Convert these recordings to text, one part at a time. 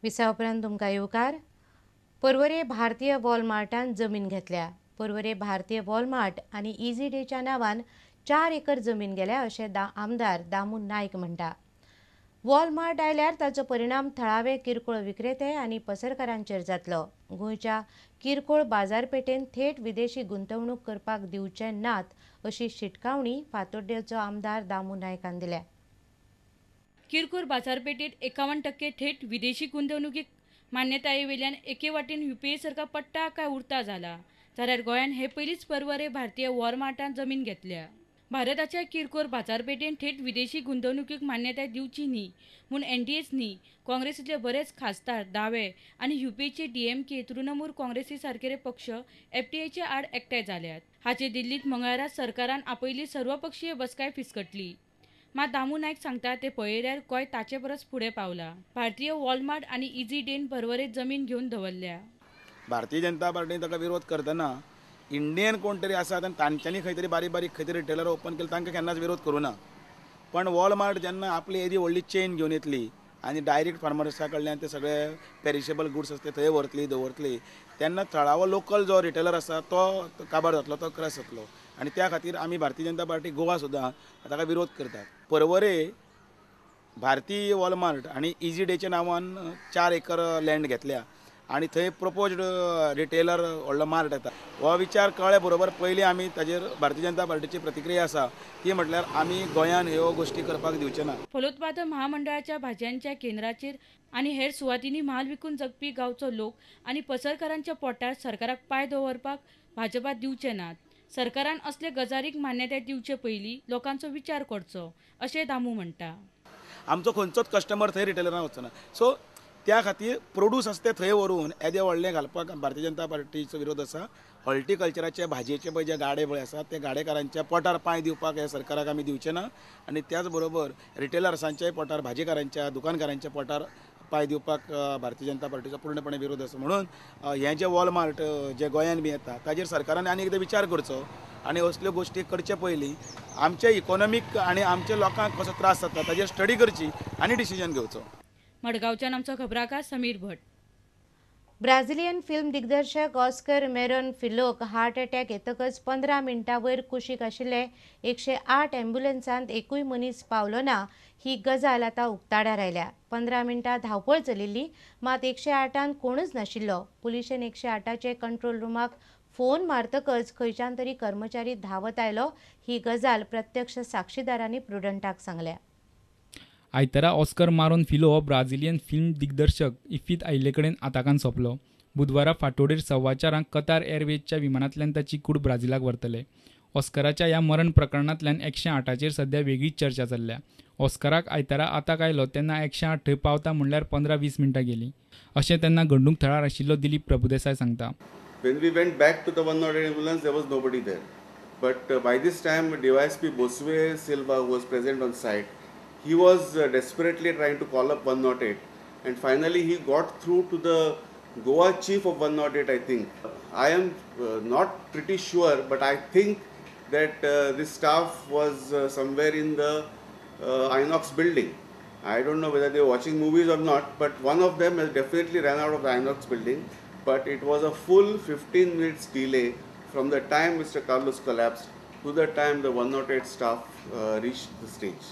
विसा उपरांत तुमकां येवकार. पर्वरे भारतीय वॉलमार्टान जमीन घेतल्या. पर्वरे भारतीय वॉलमार्ट आनी इझी डेच्या नांवान 4 एकर जमीन गेल्या अशें आमदार दामू नायक म्हणटा. वॉलमार्ट आयल्यार ताचो परिणाम थळावे किरकोळ विक्रेते आनी पसरकारांचेर जातलो. गोंयच्या किरकोळ बाजारपेठेन थेट विदेशी गुंतवणूक करपाक दिवचे नात अशी शिटकावणी फातोड्डेचो आमदार दामू नायकान दिल्या. किरकोळ बाजारपेठेत 51% थेट विदेशी गुंतवणुकीक मान्यतायेवेल्यान एके वाटेन युपीए सरकार पट्टा काय उरता जाला. जाल्यार गोंयान हे पयलींच पर्वरे भारतीय वॉलमार्टान जमीन घेतल्या. भारताच्या किरकोळ बाजारपेठेन थेट विदेशी गुंतवणुकीक मान्यताय दिवची न्ही म्हूण एनडीएच न्ही, काँग्रेसीतले बरेच खासदार दावे आनी युपीएचे डीएमके, तृणमूल काँग्रेसी सारकेले पक्ष एफटीआयचे आड एकठांय जाल्यात. हाचे दिल्लीत मंगळारा सरकारान आपयली सर्वपक्षीय बसकाय फिसकटली. मात दामू नायक सांगता ते पळयल्यार गोंय ताचे परस फुडें पावला. भारतीय वॉलमार्ट आनी इझी डेन पर्वरे जमीन घेवन दवरल्या. भारतीय जनता पार्टीन ताका विरोध करतना इंडियन कोण तरी आसात आनी तांच्यांनी खंय तरी बारीक बारीक खंय तरी रिटेलर ओपन केले, तांकां केन्नाच विरोध करूं ना. पण वॉलमार्ट जेन्ना आपली येदी व्हडली चेन घेवन येतली आनी डायरेक्ट फार्मर्सा कडल्यान ते सगळे पेरिशेबल गुड्स आसता ते थंय व्हरतली दवरतली, तेन्ना थळावो लोकल जो रिटेलर आसा तो काबार जातलो, तो क्रॅश जातलो. आनी त्या खातीर आमी भारतीय जनता पार्टी गोवा सुद्दां ताका विरोध करतात. पर्वरे भारतीय वॉलमार्ट आनी इझी डेच्या नांवान 4 एकर लँड घेतल्या आनी थंय प्रपोज्ड रिटेलर व्हडलो मार्ट येता. हो विचार कळ्ळे बरोबर पयलीं आमी ताजेर भारतीय जनता पार्टीची प्रतिक्रिया आसा ती म्हटल्यार आमी गोंयान ह्यो गोश्टी करपाक दिवचे ना. फलोत्पादन महामंडळाच्या भाजयांच्या केंद्राचेर आनी हेर सुवातींनी म्हाल विकून जगपी गांवचो लोक आनी पसरकारांच्या पोटार सरकाराक पांय दवरपाक भाजपा दिवचे नात. सरकारान असले गजालीक मान्यताय दिवचे पयलीं लोकांचो विचार करचो अशें दामू म्हणटा. आमचो खंयचोच कस्टमर थंय रिटेलरान वचना, सो त्या खातीर प्रोड्यूस आसा ते थंय व्हरून येदे व्हडलें घालपाक भारतीय जनता पार्टीचो विरोध आसा. हॉर्टिकल्चराचे भाजयेचे पळय जे गाडे पळय आसा ते गाडेकारांच्या पोटार पांय दिवपाक हे सरकाराक आमी दिवचे ना. आनी त्याच बरोबर रिटेलर्सांच्याय पोटार, भाजीकारांच्या, दुकानकारांच्या पोटार पांय दिवपाक भारतीय जनता पार्टीचो पूर्णपणे विरोध आसा. म्हणून हें जें वॉलमार्ट जे गोंयान बी येता ताजेर सरकारान आनी एकदां विचार करचो आनी असल्यो गोश्टी करचे पयलीं आमचे इकॉनॉमीक आनी आमच्या लोकांक कसो त्रास जाता ताजेर स्टडी करची आनी डिसिजन घेवचो. मडगांवच्यान आमचो खबराकार समीर भट. ब्राझिलियन फिल्म दिग्दर्शक ऑस्कर मेरॉन फिलोक हार्ट अटॅक येतकच 15 मिनटां वयर कुशीक आशिल्ले 108 ॲम्ब्युलन्सांत एकूय मनीस पावलो ना ही गजाल आतां उक्ताडार आयल्या. 15 मिनटां धांवपळ चलिल्ली, मात 108 कोणूच नाशिल्लो. पुलिशेन 108चे कंट्रोल रुमाक फोन मारतकच खंयच्यान तरी कर्मचारी धांवत आयलो ही गजाल प्रत्यक्ष साक्षीदारांनी प्रुडंटाक सांगल्या. आयतारा ऑस्कर मारोन फिलो हो ब्राझिलियन फिल्म दिग्दर्शक इफ्फीत आयिल्ले कडेन आताकान सोंपलो. बुधवारा फांतोडेर 4:15 कतार एअरवेजच्या विमानांतल्यान ताची कूड ब्राझिलाक व्हरतले. ऑस्कराच्या ह्या मरण प्रकरणांतल्यान 108चेर सध्या वेगळीच चर्चा चल्ल्या. ऑस्कराक आयतारा आताक आयलो तेन्ना 108 थंय पावता म्हणल्यार 15-20 मिनटां गेलीं अशें तेन्ना घडणूक थळार आशिल्लो दिलीप प्रभुदेसाय सांगता. When we went back to the 108 ambulance, there was nobody there. But by this time, DYSP Bosue Silva was present on site. He was desperately trying to call up 108, and finally he got through to the Goa chief of 108, I think. I am not pretty sure, but I think that this staff was somewhere in the Inox building. I don't know whether they were watching movies or not, but one of them has definitely ran out of the Inox building. But it was a full 15 minutes delay from the time Mr. Carlos collapsed to the time the 108 staff reached the stage.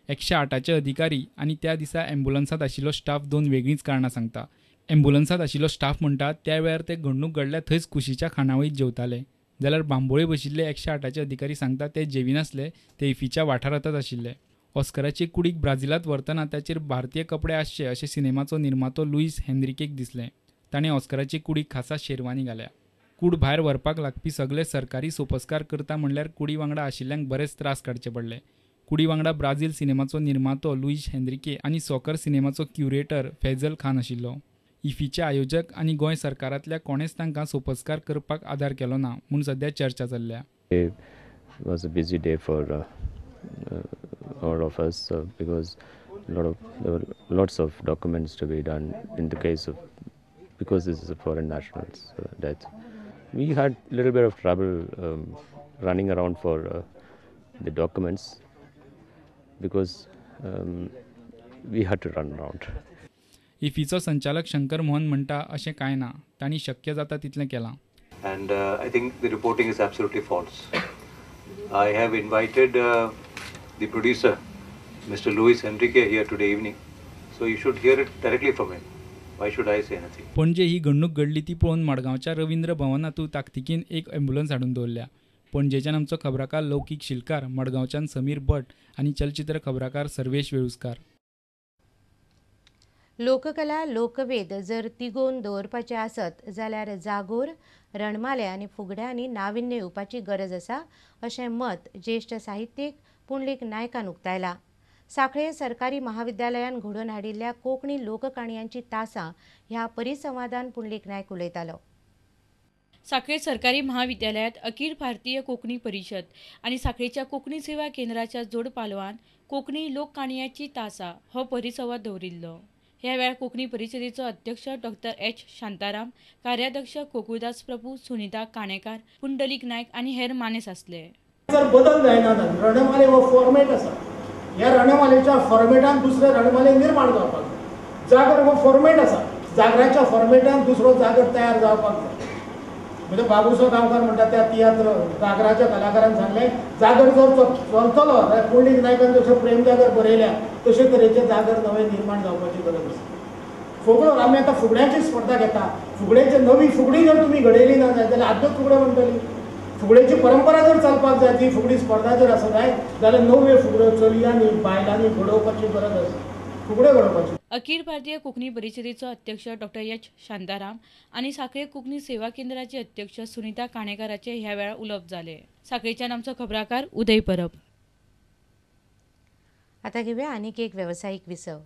108चे अधिकारी आनी त्या दिसा ॲम्ब्युलन्सांत आशिल्लो staff दोन वेगळींच कारणां सांगता. ॲम्ब्युलन्सांत आशिल्लो staff म्हणटा त्या वेळार ते घडणूक घडल्या थंयच कुशीच्या खाणावळीत जेवताले, जाल्यार बांबोळे बशिल्ले 108चे अधिकारी सांगता ते जेविनासले, ते इफ्फीच्या वाठारांतच आशिल्ले. ऑस्कराचे कुडीक ब्राझिलांत व्हरतना ताचेर भारतीय कपडे आसचे अशें सिनेमाचो निर्मातो लुईस हेनरिकेक दिसलें. ताणें ऑस्कराचे कुडीक खासा शेरवानी घाल्या. कूड भायर व्हरपाक लागपी सगळे सरकारी सोपस्कार करता म्हणल्यार कुडी वांगडा आशिल्ल्यांक बरेच त्रास काडचे पडले. कुडी वांगडा ब्राझील सिनेमाचो निर्मातो लुईस हेनरिके आनी सॉकर सिनेमाचो क्युरेटर फैजल खान आशिल्लो. इफ्फीचे आयोजक आनी गोंय सरकारांतल्या कोणेच तांकां सोपस्कार करपाक आदार केलो ना म्हूण सध्या चर्चा चल्ल्या. It was a busy day for all of us because there were lots of documents to be done in the case of, because this is a foreign national's death. We had a little bit of trouble running around for the documents because we had to run around. इफीचो संचालक शंकर मोहन म्हणटा अशें कांय ना, तांणी शक्य जाता तितलें केलां. And I think the reporting is absolutely false. I have invited the producer, Mr. Luis Enrique, here today evening. So you should hear it directly from him. Why should I say anything? Panaji ही घडणूक घडली ती पळोवन मडगांवच्या रवींद्र भवनांतूय ताकतिकेन एक ambulance हाडून दवरल्या. पणजेच्यान आमचो खबराकार लौकीक शिलकार, मडगांवच्यान समीर भट आनी चलचित्र खबराकार सर्वेश वेळुस्कार. लोककला लोकवेद जर तिगोवन दवरपाचे आसत जाल्यार जागोर, रणमाले आनी फुगड्यांनी नाविन्य येवपाची गरज आसा अशें मत ज्येश्ठ साहित्यीक पुंडलीक नायकान उक्तायलां. सांखळे सरकारी महाविद्यालयान घडोवन हाडिल्ल्या कोंकणी लोककाणयांची तासां ह्या परिसंवादान पुंडलीक नायक उलयतालो. सांखळे सरकारी महाविद्यालयांत अखिल भारतीय कोंकणी परिशद आनी सांखळेच्या कोंकणी सेवा केंद्राच्या जोड पालवान कोंकणी लोककाणयांची तासां हो परिसंवाद दवरिल्लो. ह्या वेळार कोंकणी परिशदेचो अध्यक्ष डॉक्टर एच शांताराम, कार्याध्यक्ष गोकुळदास प्रभू, सुनिता काणेकार, पुंडलीक नायक आनी हेर मानेस आसले. जर बदल जायना, रणमाले हो फॉर्मेट आसा, ह्या रणमालेच्या फॉर्मेटान दुसरे रणमाले निर्माण जावपाक जाय. जागर हो फॉर्मेट आसा, जागराच्या फॉर्मेटान दुसरो जागर तयार जावपाक जाय. म्हणजे बाबूसो गांवकार म्हणटा त्या तियात्र जागराच्या कलाकारान सांगलें, जागर जर चलतलो जाल्यार पुंडलीक नायकान जशें प्रेम जागर बरयल्या तशे तरेचे जागर नवे निर्माण जावपाची गरज आसा. फोगडो आमी आतां फुगड्यांची स्पर्धा घेता, फुगड्यांची नवी फुगडी जर तुमी घडयली ना जाय जाल्यार आदल्योच फुगड्यो म्हणटली. फुगड्याची परंपरा जर चलपाक जाय, ती फुगडी स्पर्धा जर आसत जाय जाल्यार नव्यो फुगड्यो चलयांनी बायलांनी घडोवपाची गरज आसा, फुगड्यो घडोवपाची. अखिल भारतीय कोंकणी परिशदेचो अध्यक्ष डॉक्टर एच शांताराम आनी सांखळे कोंकणी सेवा केंद्राचे अध्यक्ष सुनिता काणेकाराचे ह्या वेळार उलोवप जालें. सांखळेच्यान आमचो खबराकार उदय परब. आता घेऊया आणखी एक व्यावसायिक विसव.